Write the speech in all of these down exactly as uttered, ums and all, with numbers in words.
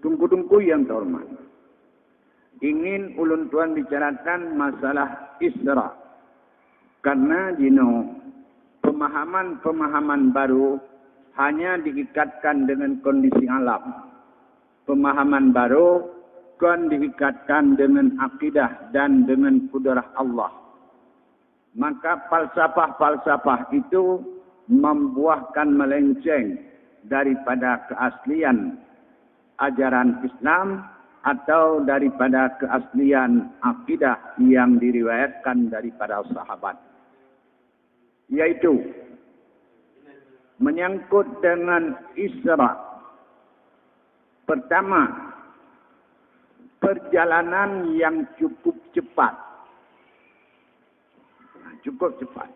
Teungku-teungku yang terhormat, ingin ulôn tuan bicarakan masalah Isra. Karena jinoe pemahaman-pemahaman baru hanya diikatkan dengan kondisi alam. Pemahaman baru kon diikatkan dengan akidah dan dengan kudrah Allah. Maka falsafah-falsafah itu membuahkan melenceng daripada keaslian ajaran Islam atau daripada keaslian akidah yang diriwayatkan daripada sahabat, yaitu menyangkut dengan Isra. Pertama, perjalanan yang cukup cepat. Cukup cepat.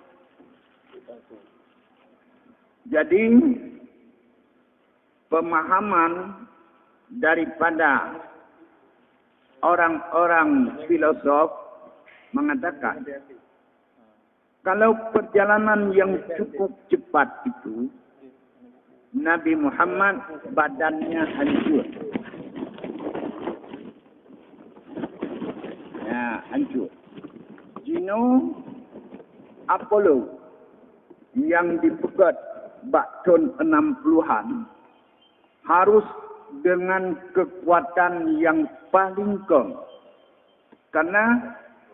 Jadi, pemahaman daripada orang-orang filosof mengatakan, kalau perjalanan yang cukup cepat itu, Nabi Muhammad badannya hancur. Ya, hancur. Jinoe Apollo yang dipeugét bak thon enam puluhan harus dengan kekuatan yang paling kong. Karena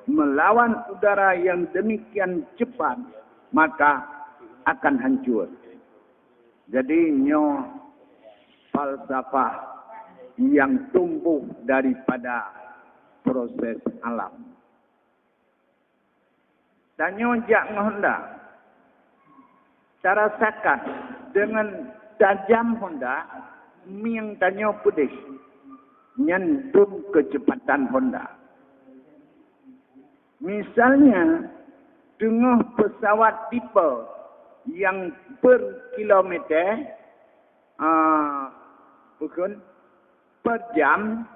melawan udara yang demikian cepat, maka akan hancur. Jadi, nyoe falsafah yang tumbuh daripada proses alam. Tanyoe jak ngon honda. Tarasakan deungon tajam honda, mieng tanyoe peudeh. Nyan dum keuceupatan honda. Misalnya, teungoh peusawat tipe nyang per kilometer, ah, bukon, per jam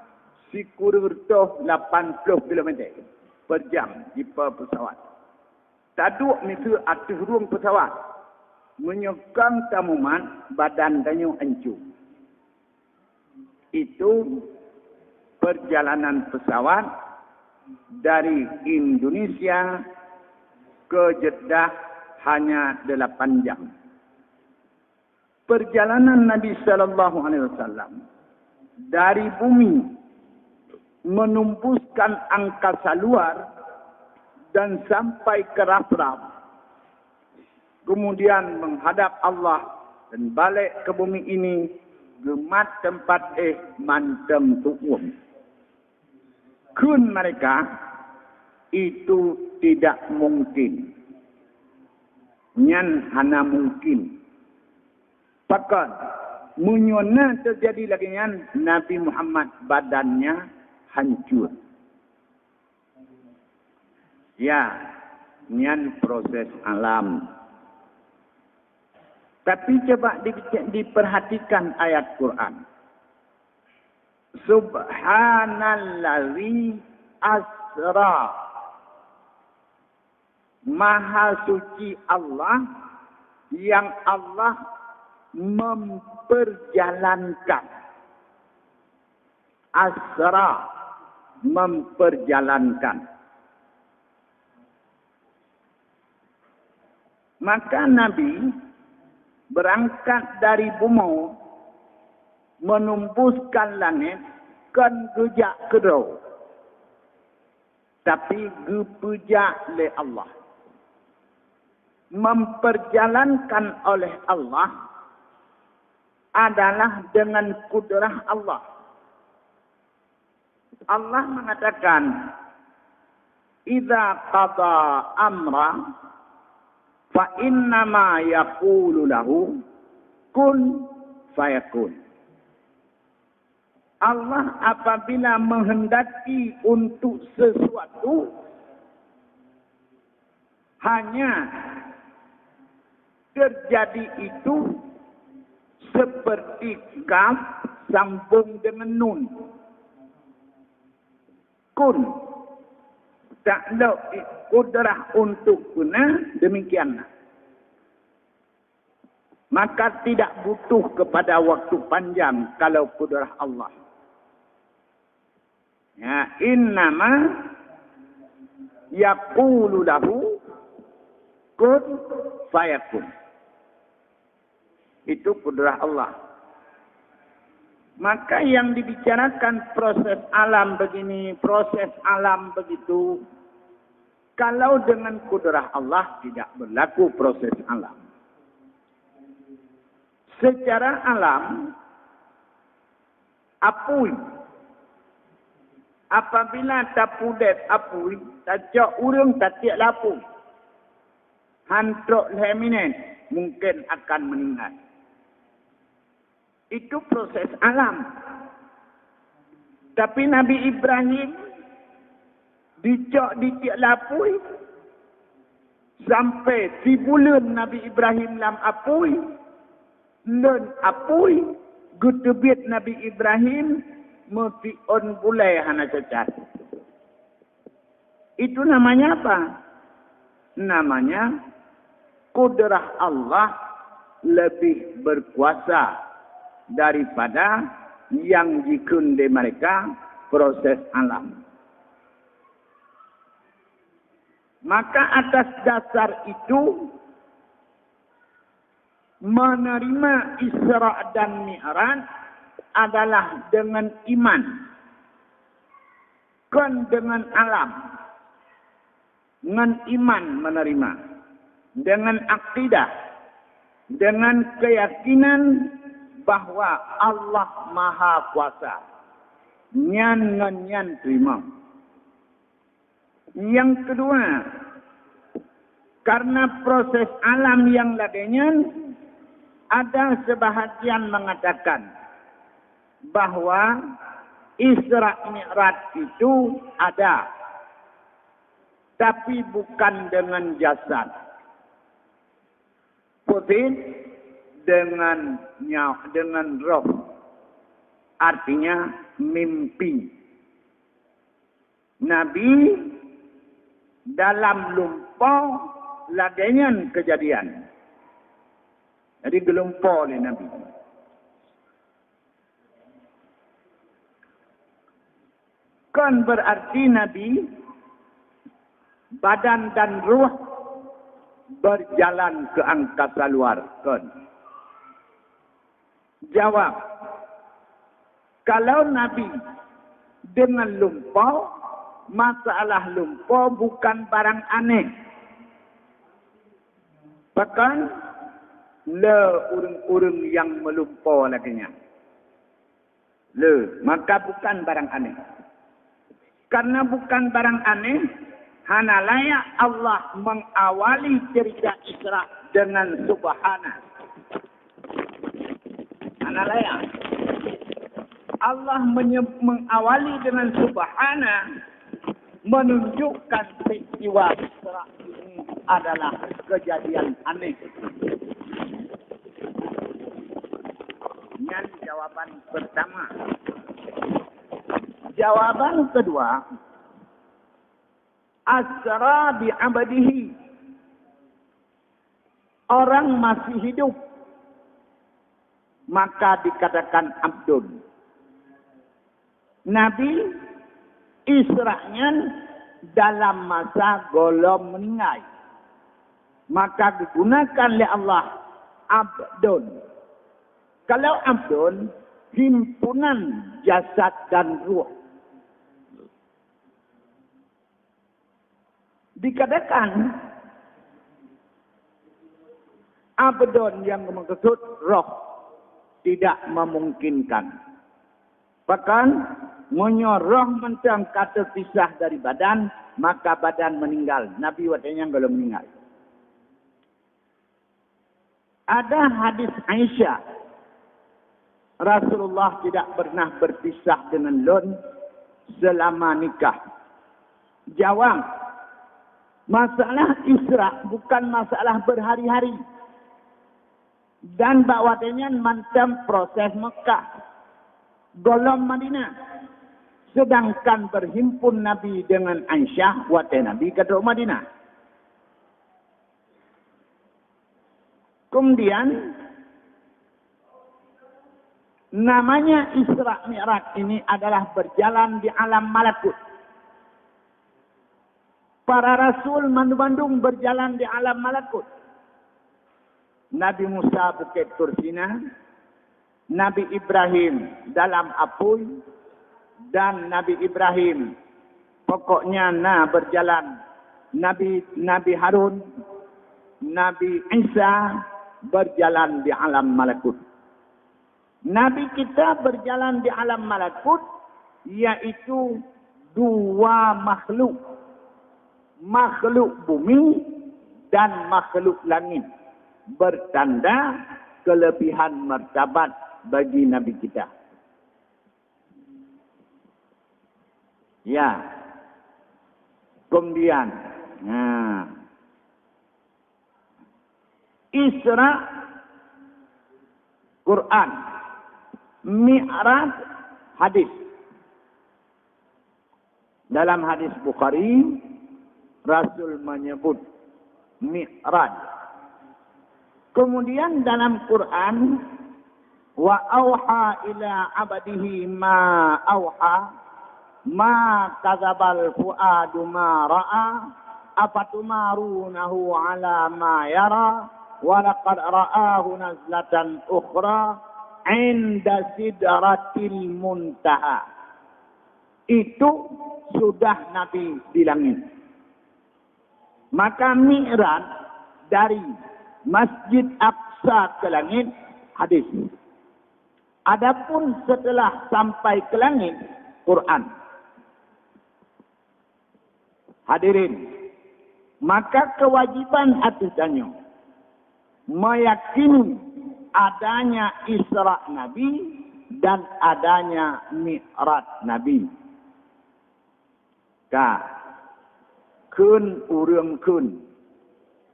sikureueng reutôh lapan ploh kilometer per jam tipe peusawat. Taduek miseue ateueh rueng peusawat. Meunyoe kang tamumat, badan tanyoe ancu. Itu perjalanan pesawat dari Indonesia ke Jeddah hanya delapan jam. Perjalanan Nabi sallallahu alaihi wasallam dari bumi menumbuskan angkasa luar dan sampai ke rab-rab, kemudian menghadap Allah dan balik ke bumi ini, geumat teumpat éh mantong tu'uem. Kheun mereka, "Itu tidak mungkin." Nyan hana mungkin. Pakon, meunyoe na teujadi lagée nyan, Nabi Muhammad badannya hancur. Ya, nyan proses alam. Tapi coba di-, diperhatikan ayat Quran. Subhanallazi asra. Maha suci Allah yang Allah memperjalankan. Asra, memperjalankan. Maka Nabi berangkat dari bumoe menumbuskan langét kon geujak keudroe, tapi geupeujak lé Allah. Memperjalankan oleh Allah adalah dengan kudrah Allah. Allah mengatakan, "Idza qada amra fa innama yaqulu lahu kun fayakun." Allah apabila menghendaki untuk sesuatu, hanya terjadi itu seperti kaf sambung dengan nun. Kun, taklok kudrah untuk beuna, demikianlah. Maka tidak butuh kepada waktu panjang kalau kudrah Allah. Ya, innama yaqulu lahu kun fayakun. Itu kudrah Allah. Maka yang dibicarakan proses alam begini, proses alam begitu, kalau dengan kudrah Allah tidak berlaku proses alam. Secara alam, apui, apabila tapudeb apui, tacok ureuëng tatiek lapui, han trok lhée minét, mungkin akan meninggal. Itu proses alam. Tapi Nabi Ibrahim dicok ditiek lapui, sampai sibuleuen Nabi Ibrahim lam apui, lôn apui, geuteubiet Nabi Ibrahim, meusiôn bulée hana cacat. Itu namanya apa? Namanya kudrah Allah lebih berkuasa daripada yang jikheun lé mereka proses alam. Maka atas dasar itu, menerima Isra dan Mi'raj adalah dengan iman, kon dengan alam. Ngon iman menerima, dengan akidah, dengan keyakinan bahwa Allah Maha Kuasa. Nyan ngon nyan terima. Yang kedua, karena proses alam yang lagée nyan, ada sebahagian mengatakan bahwa Isra Mi'raj itu ada, tapi bukan dengan jasad. Peue cit? Dengan nya-, dengan roh. Artinya mimpi. Nabi dalam lumpo lagée nyan keujadian. Jadi geulumpo lé Nabi. Kon berarti Nabi, badan dan ruh berjalan ke angkasa luar, kon. Jawab, kalau Nabi dengan lumpo, masalah lumpo bukan barang aneh. Pakon le ureuëng-ureuëng nyang meulumpo lagée nyan. Le, maka bukan barang aneh. Karena bukan barang aneh, hana layak Allah mengawali cerita Isra dengan subhana. Hana layak. Allah menye-, mengawali dengan subhana, menunjukkan peristiwa Isra ini adalah kejadian aneh. Nyan jawaban pertama. Jawaban kedua, asra bi abdihi. Orang masih hidup, maka dikatakan abdun. Nabi Isra nyan dalam masa gohlom meuninggai, maka digunakan lé Allah abdun. Kalau abdun, himpunan jasad dan ruh. Dikatakan abdon nyang meukeusut roh, tidak memungkinkan. Pakon, meunyoe roh mantong ka teupisah dari badan, maka badan meninggal. Nabi watée nyan gohlom meuninggai. Ada hadis Aisyah, "Rasulullah tidak pernah berpisah dengan lôn selama nikah." Jawab, masalah Isra bukan masalah berhari-hari. Dan bak watée nyan mantong proses Mekah, gohlom Madinah. Sedangkan berhimpun Nabi dengan Aisyah watée Nabi ka trok Madinah. Kemudian, Namanya Isra Mi'raj ini adalah berjalan di alam malakut. Para rasul mandum-mandum berjalan di alam malakut. Nabi Musa Bukét Tursina, Nabi Ibrahim dalam apui, dan Nabi Ibrahim pokoknya na berjalan, Nabi, Nabi Harun, Nabi Isa berjalan di alam malakut. Nabi kita berjalan di alam malakut, yaitu dua makhluk, makhluk bumi dan makhluk langit, bertanda kelebihan martabat bagi Nabi kita. Ya. Kemudian, nah, Isra, Quran. Mi'raj, hadis. Dalam hadis Bukhari, Rasul menyebut Mi'raj. Kemudian dalam Quran, "Wa auha ila abdihi ma auha, ma kadzabal fuadu ma ra'a, afatumarunahu ala ma yara, wa laqad ra'ahu nazlatan ukhra, inda sidratil muntaha." Itu sudah Nabi di langit. Maka mi'raj dari Masjid Aqsa ke langit, hadis. Adapun setelah sampai ke langit, Quran. Hadirin, maka kewajiban atas tanyoe meyakini adanya Isra Nabi dan adanya Mi'raj Nabi. Ka, kheun ureuëng kheun,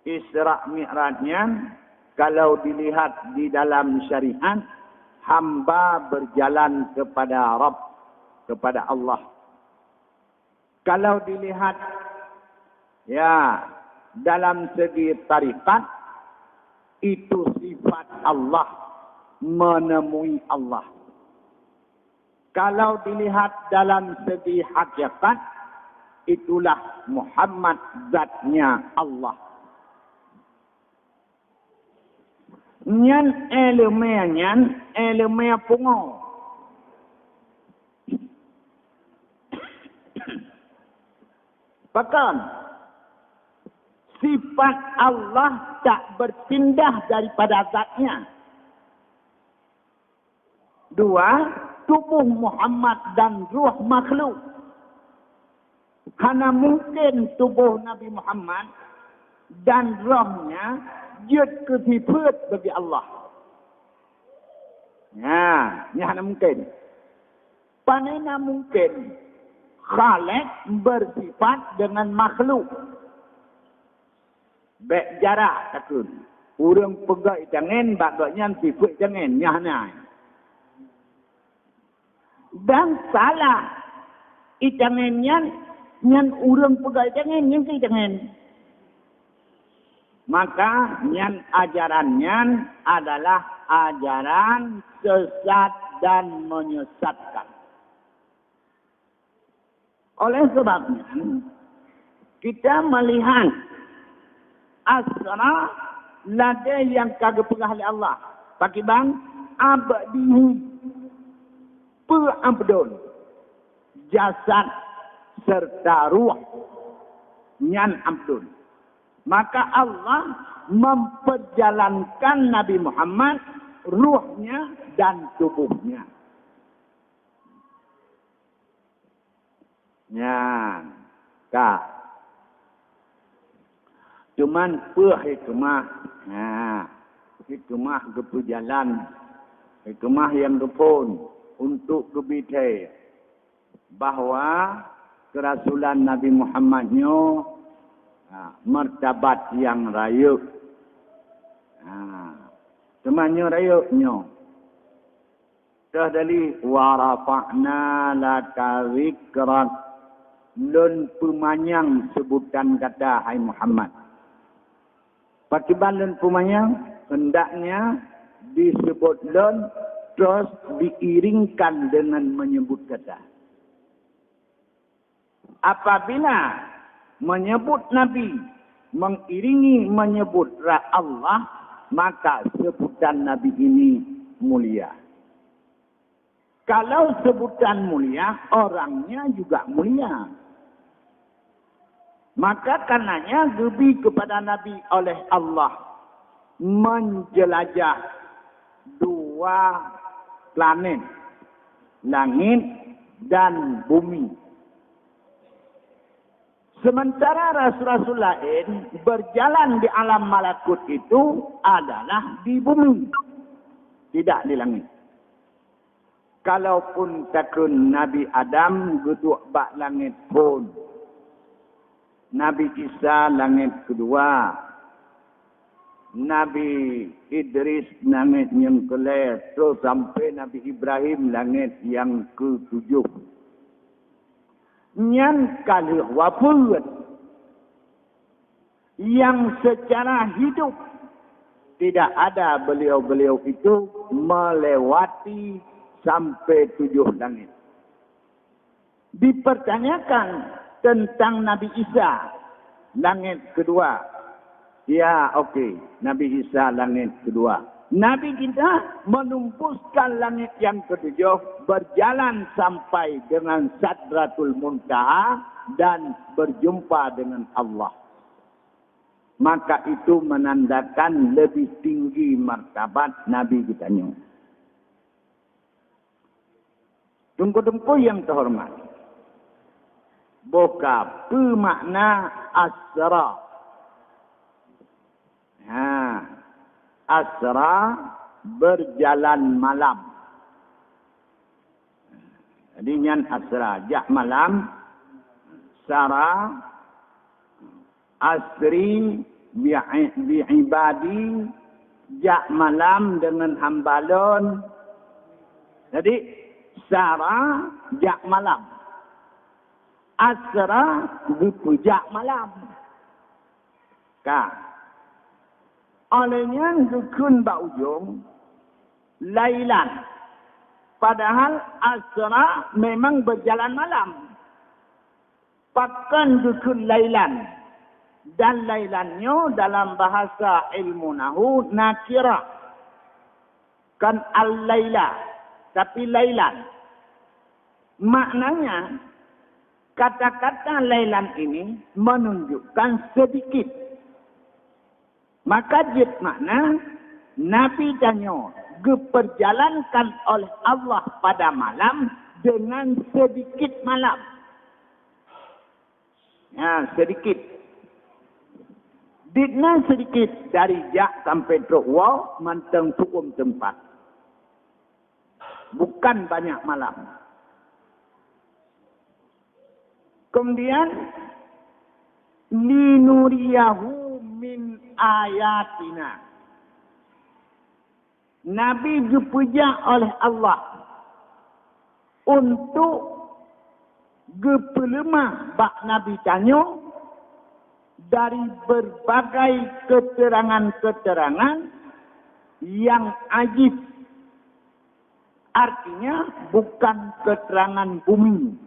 Isra Mi'raj nyan kalau dilihat di dalam syariat, hamba berjalan kepada Rabb, kepada Allah. Kalau dilihat, ya, dalam segi tarekat, itu sifat Allah, menemui Allah. Kalau dilihat dalam segi hakikat, itulah Muhammad zatnya Allah. Nyan iéleumé nyan, iéleumé pungo. Pakon? Sifat Allah tak berpindah daripada zatnya. Dua, tubuh Muhammad dan roh makhluk. Hana mungkin tubuh Nabi Muhammad dan rohnya jeuet keu sifeuet bagi Allah. Nah, nyan hana mungkin. Pane na mungkin Khalik bersifat dengan makhluk. Bék jarak takheun. Ureuëng peugah itangen bak gobnyan sifeuet itangen, nyan hana. Dan salah itangen nyan, nyan ureuëng peugah itangen, nyan keu itangen. Maka nyan ajaran nyan adalah ajaran sesat dan menyesatkan. Oleh sebab nyan, kita melihat Isra lagée nyang ka geupeugah lé Allah. Pakriban? Abdihi, peu abdon, jasad serta ruh nyan abdon. Maka Allah memperjalankan Nabi Muhammad, ruhnya dan tubuhnya. Nyan, ka. Cuman peue hikmah? Ha, hikmah geupeujalan, hikmah nyang geuphon untuk geubri thée bahwa keurasulan Nabi Muhammad nyoe, ha, martabat nyang rayeuk. Ha, teuma nyoe rayeuk nyoe. Teuh dalih, "Wa rafa'na laka zikrak." Lôn peumanyang seubutan gata, hai Muhammad. Pakriban lôn peumanyang? Hendaknya disebut lôn Terus diiringkan dengan menyebut kata. Apabila menyebut Nabi mengiringi menyebut ra-, Allah, maka sebutan Nabi ini mulia. Kalau sebutan mulia, orangnya juga mulia. Maka karenanya geubri kepada Nabi oleh Allah menjelajah dua planet, langit dan bumi. Sementara rasul-rasul laén berjalan di alam malakut itu adalah di bumi, tidak di langit. Kalaupun takheun Nabi Adam geuduek bak langét phon, Nabi Isa langét keudua, Nabi Idris langét nyang keulhèe, troh sampoe Nabi Ibrahim langét nyang keutujoh. Nyan ka lheueh wafeuet. Yang secara hidup tidak ada beliau-beliau itu melewati sampai tujuh langit. Dipertanyakan tentang Nabi Isa, langit kedua. Ya, oke, Nabi Isa langit kedua. Nabi kita menembuskan langit yang ketujuh, berjalan sampai dengan Sadratul Muntaha dan berjumpa dengan Allah. Maka itu menandakan lebih tinggi martabat Nabi geutanyoe. Teungku-teungku yang terhormat, boh ka peue makna asra? Ha, asra, berjalan malam. Jadi nyan asra, jak malam, sara, asri bi, bi ibadi, jak malam dengan hamba lôn. Jadi sara, jak malam. Asra, geupeujak malam. Ka. Óh lheueh nyan geukheun bak ujong, lailan. Padahal asra memang berjalan malam. Pakon geukheun lailan? Dan lailan nyoe dalam bahasa ilmu nahu nakirah. Kon al-laila, tapi lailan. Maknanya, kata-kata lailan ini menunjukkan sedikit. Maka jeuet makna, Nabi tanyoe geuperjalankan oleh Allah pada malam dengan sedikit malam. Ha, sedikit. Dikna sedikit dari jak sampai trok woe mantong huköm teumpat. Bukan banyak malam. Kemudian, linuriyahu min ayatina. Nabi geupeujak oleh Allah untuk geupeuleumah bak Nabi tanyoe dari berbagai keterangan-keterangan yang ajib. Artinya, bukan keterangan bumi,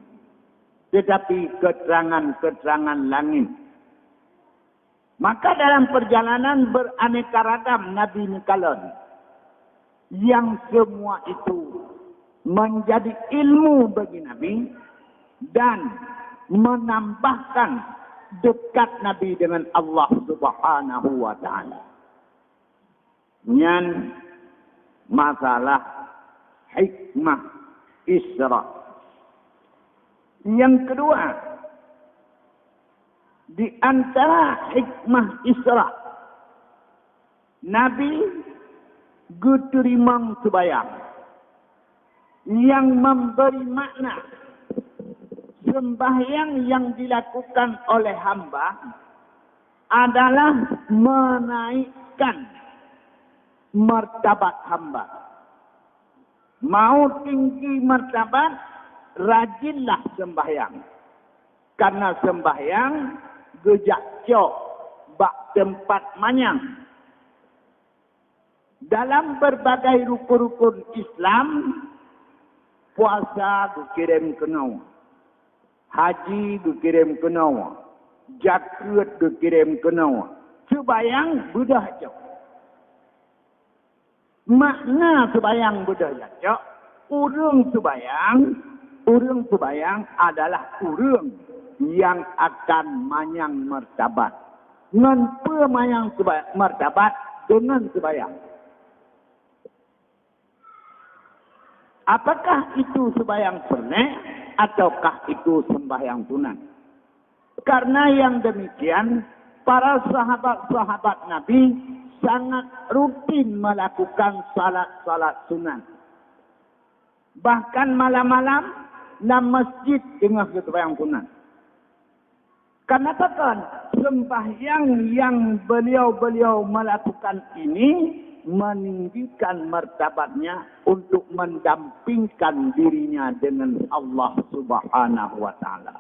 tetapi keterangan-keterangan langit. Maka dalam perjalanan beraneka ragam Nabi neukalon, yang semua itu menjadi ilmu bagi Nabi dan menambahkan dekat Nabi dengan Allah Subhanahu wa Ta'ala. Nyan masalah hikmah Isra. Yang kedua, di antara hikmah Isra, Nabi geuteurimong seubayang nyang memberi makna, sembahyang yang dilakukan oleh hamba adalah menaikkan martabat hamba. Mau tinggi martabat, rajinlah sembahyang. Karena sembahyang geujak cok bak teumpat manyang. Dalam berbagai rukun-rukun Islam, puasa geukirém keunoe, haji geukirém keunoe, jakeuet geukirém keunoe, seubayang beudôh cok. Makna seubayang beudôh cok, ureuëng seubayang, ureuëng seubayang adalah ureuëng nyang akan manyang martabat. Ngon peue manyang seuba-, martabat? Deungon seubayang. Apakah itu sembahyang peureunèh ataukah itu sembahyang sunat? Karena yang demikian, para sahabat-sahabat Nabi sangat rutin melakukan salat-salat sunat. Bahkan malam-malam lam masjid teungoh geuseumbahyang sunat. Karena pakon, sembahyang yang beliau-beliau melakukan ini meninggikan martabatnya untuk mendampingkan dirinya dengan Allah Subhanahu wa Ta'ala.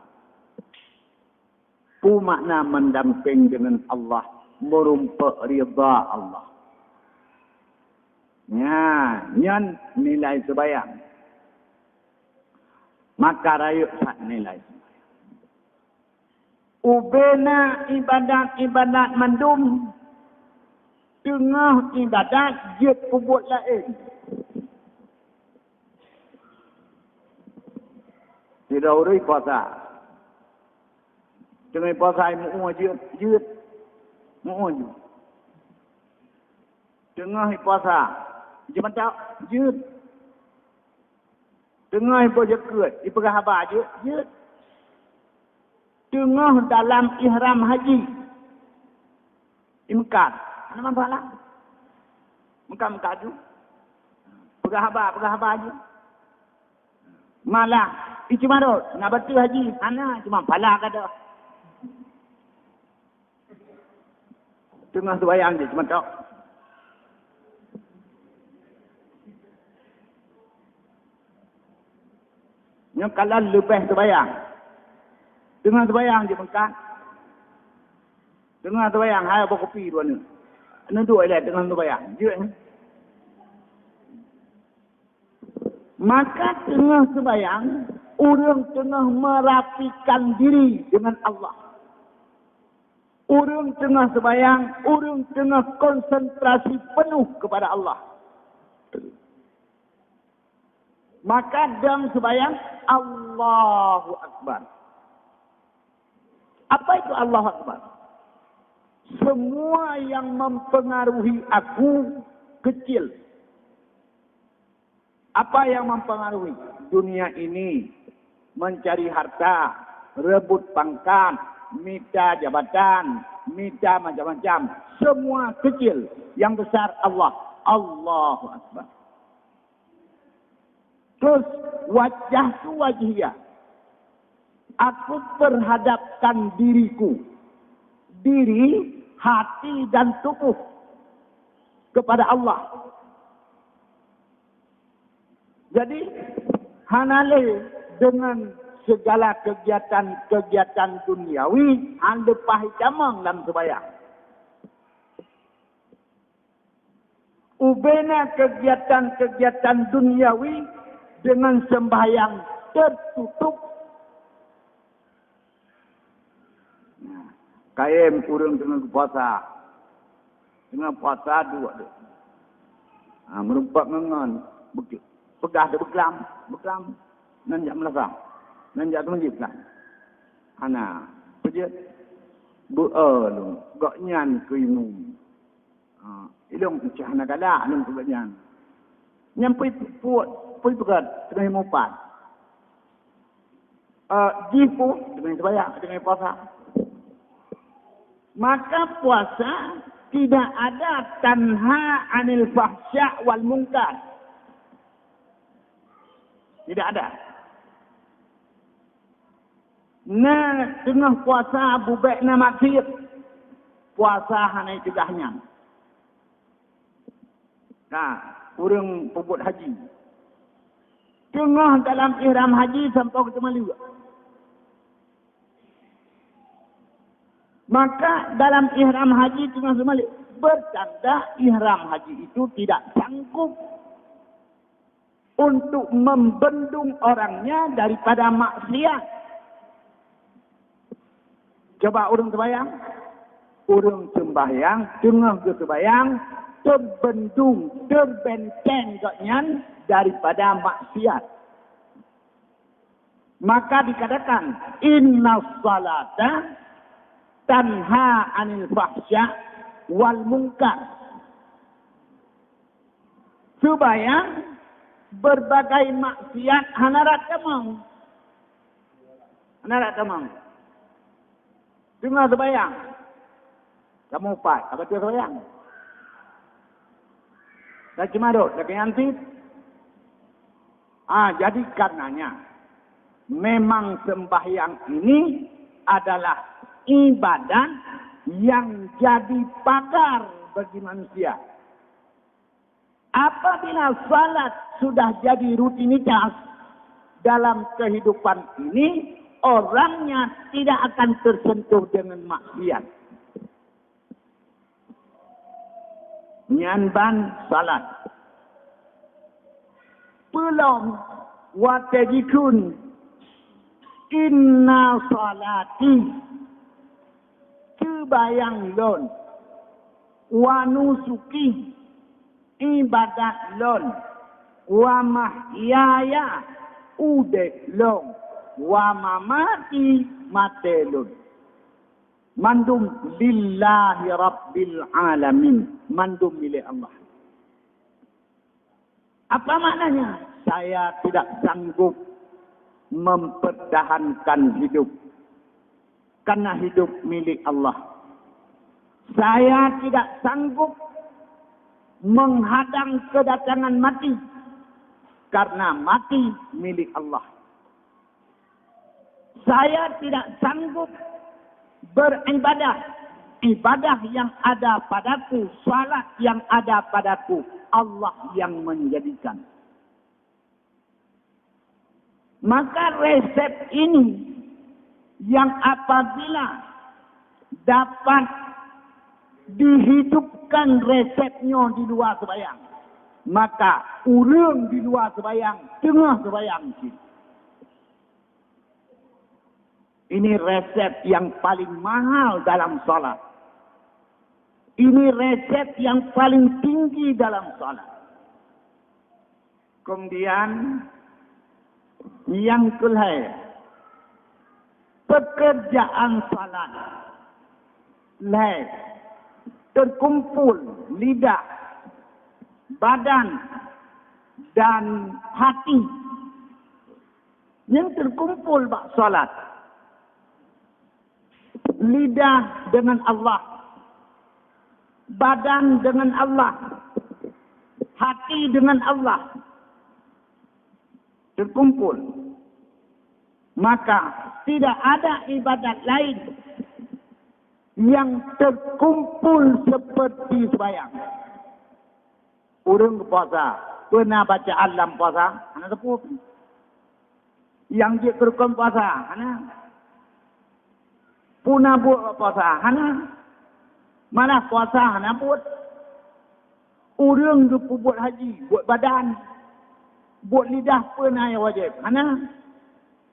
Peue makna mendamping dengan Allah? Meurumpok ridha Allah. Nya, nyan nilai seubayang. Maka rayeuk that nilai seumayang. Ubena ibadat-ibadat mandum, teungoh ibadat jeuet peubuet laén. Sidroe ureuëng puasa. Teungoh puasa mu'ue jeuet, jeuet. Mu'ue jeuet. Teungoh puasa, jeuet mantong, jeuet. Teungoh iboh jakeuet, ipeugah haba jeuet, jeuet. Teungoh dalam ihram haji, imeukat, hana manfaat lah. Meukat-meukat ju. Peugah haba, peugah haba ju. Malah, icumarot, na bateue haji, hana, cuma pala ka dah. Teungoh seubayang jeuet mantong. Nyoe kalon leubeh seubayang. Teungoh seubayang jeuet meukat. Teungoh seubayang, hai boh kupi dua neuk. Neuduek ilèe teungoh seubayang. Jeuet. Maka teungoh seubayang, ureuëng teungoh merapikan diri dengan Allah. Ureuëng teungoh seubayang, ureuëng teungoh konsentrasi penuh kepada Allah. Maka dalam seubayang, Allahu Akbar. Apa itu Allahu Akbar? Semua yang mempengaruhi aku kecil. Apa yang mempengaruhi? Dunia ini, mencari harta, rebut pangkat, mita jabatan, mita macam-macam. Semua kecil. Yang besar Allah. Allahu Akbar. Terus, wajah tu wajhiyah. Aku perhadapkan diriku, diri, hati dan tubuh kepada Allah. Jadi, hana lé dengan segala kegiatan-kegiatan duniawi, han leupah itamong lam seubayang. Ubena kegiatan-kegiatan duniawi dengan sembahyang tertutup. Kayém ureuëng teungoh puasa. Teungoh puasa duek deh. Ha, meurumpok ngon, ngon. Beu-, peugah deh beuklam, beuklam. Nan jak meulasah. Nan jak teumeujieb kan. Hana. Peujeuet. Beu-, eh, lôn. Gobnyan keu imum. Ha, ilôn cah na galak lôn keu gobnyan. Nyan pui pu-, pui peugét teungoh mupat. Eh, jih pun teungoh seubayang, teungoh puasa. Maka puasa tidak ada tanha anil fahsya wal mungkar. Tidak ada. Na teungoh puasa bubek na maksiet, puasa hana icegah nyan. Nah, ureuëng peubuet haji. Teungoh dalam ihram haji sampoe geuteumaleuek. Maka dalam ihram haji teungoh seumaleuek. Bertanda ihram haji itu tidak sanggup untuk membendung orangnya daripada maksiat. Coba ureuëng sembahyang, ureuëng sembahyang teungoh geusembahyang, teubendung, teubenteng gobnyan daripada maksiat. Maka dikatakan, "Inna salata tanha anil fahsya wal munkar." Sembahyang, berbagai maksiat hana rot tamong. Hana rot tamong. Teungoh sembahyang, kamoe pat, ka baca sembahyang. Dan cuma dok, lagée nyan cit. Ah, jadi karenanya, memang sembahyang ini adalah ibadat yang jadi pagar bagi manusia. Apabila salat sudah jadi rutinitas dalam kehidupan ini, orangnya tidak akan tersentuh dengan maksiat. Nyan ban salat. Peulom watée jikheun, "Inna salati," seubayang lôn, "wa nusuki," ibadat lôn, "wa mahyaya," udeb lôn, "wa mamati," maté lôn. Mandum lillahi rabbil alamin, mandum milék Allah. Apa maknanya? Saya tidak sanggup mempertahankan hidup, karena hidup milik Allah. Saya tidak sanggup menghadang kedatangan mati, karena mati milik Allah. Saya tidak sanggup beribadah. Ibadah yang ada padaku, salat yang ada padaku, Allah yang menjadikan. Maka resep ini yang apabila dapat dihidupkan resepnya di luar sembahyang, maka ureuëng di luar sembahyang, teungoh sembahyang cit. Ini resep yang paling mahal dalam salat. Ini resep yang paling tinggi dalam salat. Kemudian, yang kelhèe, pekerjaan salat. Lhèe, terkumpul lidah, badan, dan hati. Nyan terkumpul bak salat. Lidah dengan Allah, badan dengan Allah, hati dengan Allah, terkumpul. Maka, tidak ada ibadat lain yang terkumpul seperti sembahyang. Ureuëng geupuasa, peue na bacaan lam puasa? Hana teupeu. Nyang jeuet keu rukon puasa? Hana. Peue na buet bak puasa? Hana. Malah puasa hana buet. Ureuëng geupeubuet haji, buet badan. Buet lidah peue na nyang wajéb? Hana.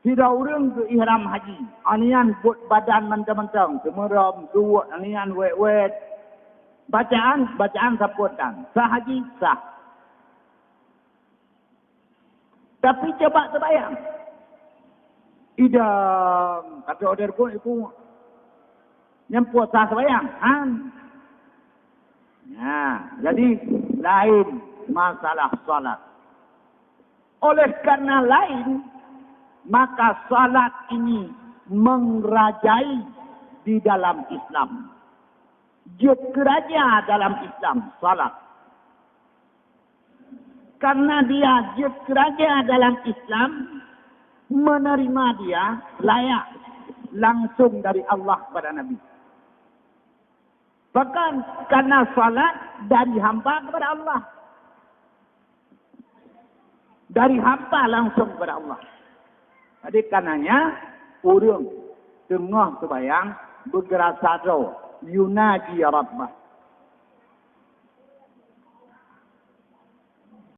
Sidroe ureuëng geu-ihram haji, awak nyan buet badan mantong-mantong, seumeurom, suwok, awak nyan wét-wét. Bacaan, bacaan sapeue tan. Sah haji? Sah. Tapi coba teubayang. Idang, kata order pun iku. Nyan puasa sembahyang, han? Nah, jadi lain masalah salat. Oleh karena lain, maka salat ini mengerajai di dalam Islam. Jeuet keu raja dalam Islam, salat. Karena dia jeuet keu raja dalam Islam, menerima dia layak langsung dari Allah kepada Nabi. Bahkan karena salat dari hamba kepada Allah. Dari hamba langsung kepada Allah. Jadi, karenanya, ureuëng teungoh sembahyang beugeurasa droe, yunaji rabbah.